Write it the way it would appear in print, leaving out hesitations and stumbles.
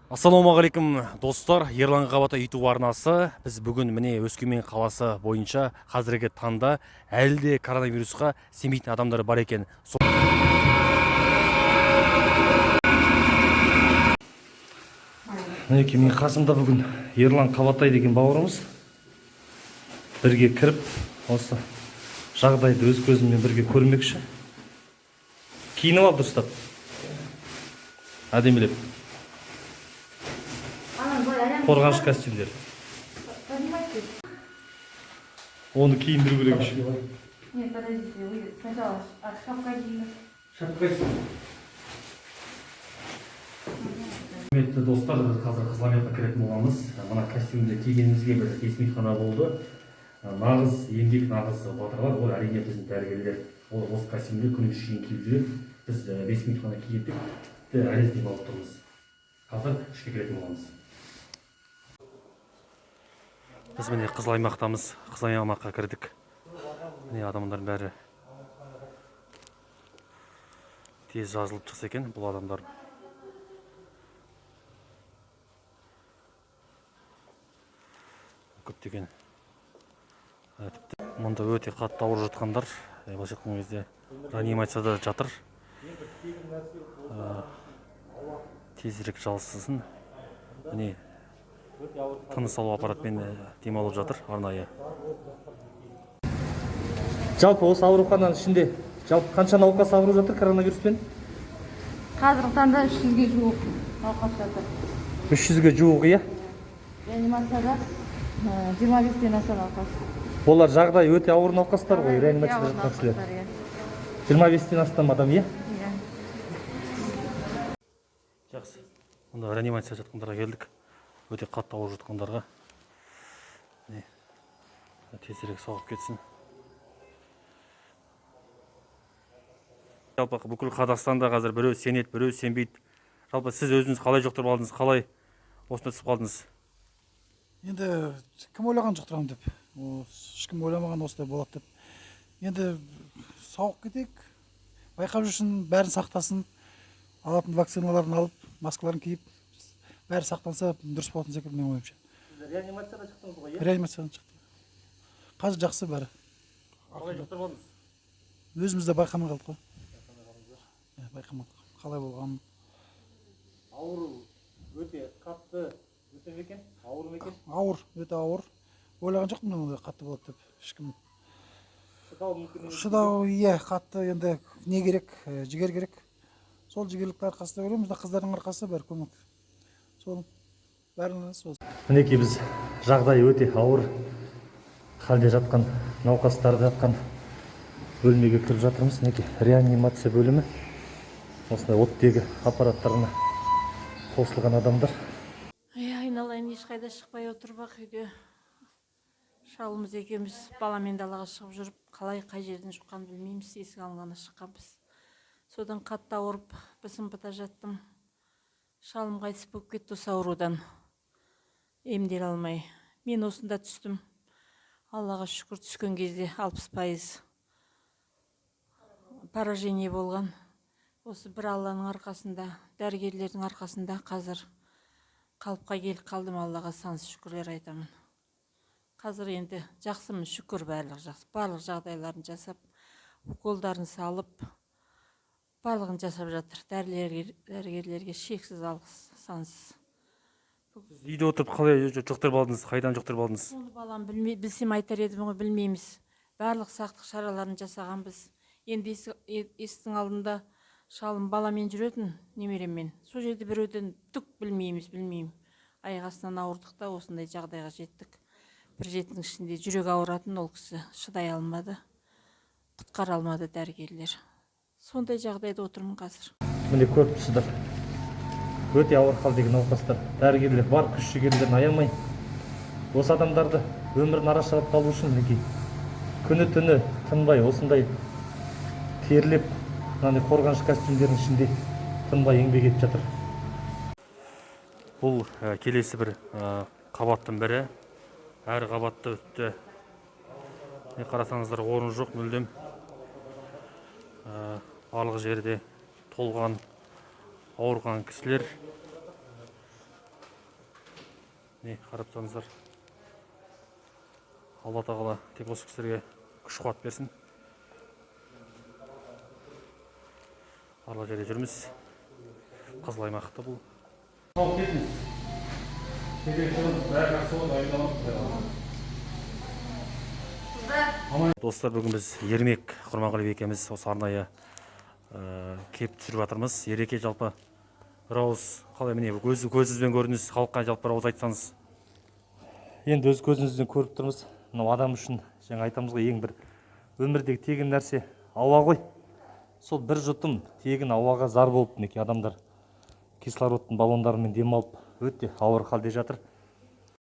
Ассалаумағалейкум, достар! Ерлан Қабатай YouTube арнасы. Біз бүгін, міне, Өскемен қаласы бойынша қазіргі таңда әлі де коронавирусқа сенбейтін адамдар бар екен. Мінекей, менің қасымда бүгін Ерлан Қабатай деген бауырымыз. Бірге кіріп, осы жағдайды өз көзіммен бірге көрмекші. Киініп ал дұрыстап, әдемілеп. Қорғаныш костюмдер. Поднимайте. Оны киіндіру керек еще. Нет, подождите, вы сначала шапка оденьте. Шапка. Құрметті достар, біз қазір Қызыл аймаққа кіретін боламыз. Мына костюмді кигенімізге бір 5 минут қана болды. Нағыз еңбек, нағыз батырлар ол, әрине, біздің дәрігерлер. Ол осы костюмді күні кешке киіп жүреді. Біз 5 минут қана киеттік, тіпті әрең демалып тұрмыз. Қазір ішке кіретін боламыз. Біз, міне, қызыл аймақтамыз. Қызыл аймаққа кірдік. Міне, адамдардың бәрі тез жазылып шықса екен бұл адамдар. Көптеген тіпті мұнда өте қатты ауырып жатқандар, былайша айтқан кезде, реанимацияда жатыр. Тезірек жазылсын. Міне, тыныс алу аппаратымен демалып жатыр арнайы. Жалпы, осы аурухананың ішінде жалпы қанша науқас ауырып жатыр коронавируспен? Қазіргі таңда 300-ге жуық науқас жатыр. 300-ге жуық, иә? Реанимацияда 25-тен аса науқас. Олар жағдайы өте ауыр науқастар ғой, реанимацияда Ауыр жатқан кісілер. науқастар, иә. 25-тен астам адам, иә? Иә. Жақсы, мұнда реанимацияда жатқандарға келдік, өте қатты ауырып жатқандарға. Міне, тезірек сауығып кетсін. Жалпы, бүкіл Қазақстанда қазір біреу сенеді, біреу сенбейді. Жалпы, сіз өзіңіз қалай жұқтырып алдыңыз, қалай осында түсіп қалдыңыз? Енді кім ойлаған жұқтырамын деп? Ешкім ойламаған осылай болады деп. Енді сауығып кетейік, байқап жүрсін, бәрін сақтасын, алатын вакциналарын алып, маскаларын киіп, бәрі сақтанса, дұрыс болатын секілді, менің ойымша. Реанимацияда шықтыңыз ғой, иә? Реанимациядан шықты, қазір жақсы бәрі. Қалай жұқтырып алдыңыз? Өзіміз де байқамай қалдық қой. Иә, байқамадық қалай болғанын. Ауру өте қатты өте ме екен, ауыр ма екен? Ауыр, өте ауыр. Ойлаған жоқпын мен ондай қатты болады деп ешкім. Шыдау мүмкін емес. Шыдау, иә, қатты. Енді не керек, жігер керек. Сол жігерліктің арқасы деп ойлаймыз да, қыздардың арқасы, бәрі көмек, сол бәріне сол. Мінекей, біз жағдайы өте ауыр халде жатқан науқастар жатқан бөлмеге кіріп жатырмыз. Мінекей, реанимация бөлімі. Осындай оттегі аппараттарына қосылған адамдар. Ай, айналайын, ешқайда шықпай отырып ақ үйде шалымыз екеуміз баламен далаға шығып жүріп, қалай, қай жерден жұққанын білмейміз, есік алдына шыққанбыз. Содан қатты ауырып, БСМП-да жаттым. Шалым қайтыс болып кетті осы аурудан, емделе алмай. Мен осында түстім. Аллаға шүкір, түскен кезде 60% поражение болған. Осы бір Алланың арқасында, дәрігерлердің арқасында қазір қалыпқа келіп қалдым. Аллаға сансыз шүкірлер айтамын. Қазір енді жақсымын, шүкір, барлығы жақсы. Барлық жағдайларын жасап, уколдарын салып, барлығын жасап жатыр. Дәрігерлерге шексіз алғыс, сансыз. Сіз үйде отырып қалай жұқтырып алдыңыз, қайдан жұқтырып алдыңыз? Оны балам білме, білсем айтар едім ғой. Білмейміз. Барлық сақтық шараларын жасағанбыз. Енді есіктің алдында шалым баламен жүретін, немереммен. Сол жерде біреуден түк білмейміз, білмеймін. Аяқ астынан ауырдық та, осындай жағдайға жеттік. Бір жетінің ішінде жүрек ауыратын, ол кісі шыдай алмады, құтқара алмады дәрігерлер. Сондай жағдайда отырмын қазір. Міне, көріп тұрсыздар, өте ауыр халдегі науқастар. Дәрігерлер бар күш жігерлерін аямай, осы адамдарды өмірін арашалап қалу үшін, мінекей, күні түні тынбай, осындай терлеп, мынандай қорғаныш костюмдерінің ішінде тынбай еңбек етіп жатыр. Бұл келесі бір қабаттың бірі. Әр қабатта өтті, не қарасаңыздар, орын жоқ мүлдем. Барлық жерде толған ауырған кісілер. Міне, қарап тұрсаңыздар, Алла тағала тек осы кісілерге күш қуат берсін. Барлық жерде жүрміз, қызыл аймақта бұл. Сау кетіңіз. Бәрі жақсы болады, уайымдамаңыз. Достар, бүгін біз Ермек Құрманғалиев екеуміз осы арнайы кеп түсіріп жатырмыз. Ереке, жалпы бір ауыз қалай, міне, өз көзіңізбен көрдіңіз, халыққа жалпы бір ауыз айтсаңыз. Енді өз көзімізбен көріп тұрмыз. Мынау адам үшін, жаңа айтамыз ғой, ең бір өмірдегі тегін нәрсе ауа ғой. Сол бір жұтым тегін ауаға зар болып, мінекей, адамдар кислородтың баллондарымен демалып, өте ауыр халде жатыр.